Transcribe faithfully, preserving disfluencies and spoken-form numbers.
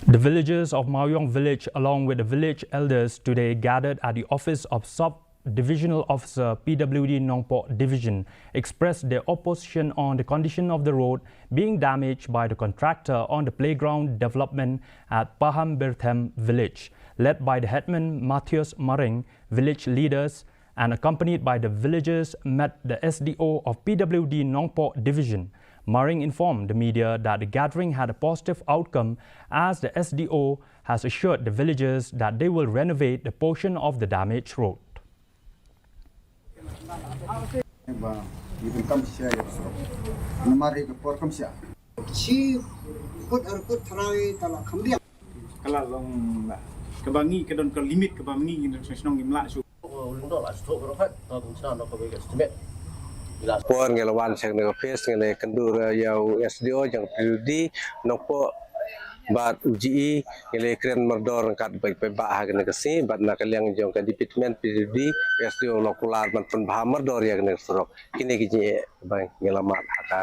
The villagers of Mawiong village, along with the village elders, today gathered at the office of Sub Divisional Officer, P W D Nongpoh Division, expressed their opposition on the condition of the road being damaged by the contractor on the playground development at Paham Birthem village. Led by the headman Matthias Maring, village leaders, and accompanied by the villagers, met the S D O of P W D Nongpoh Division. Maring informed the media that the gathering had a positive outcome, as the S D O has assured the villagers that they will renovate the portion of the damaged road. Ba, ngi donkam shisha ïa ka surok. Namar ïa ka por kam shisha. Shi kut ar kut tharai ta la kham biang. Ka la long la. Kaba ngi ka don ka limit kaba ngi ngi don shnong ngi mlah shu. Por ngi la wan sha kane ka office ngi la kynduh ïa u S D O jong P W D Nongpoh bad u G E ngi la kren mardor ryngkat bad paidbah ha kane ka sngi bad na ka liang jong ka department P W D S D O la kular ban pynbha mardor ïa kane ka surok. Kine ki jingeh ba ngi la mad ha ka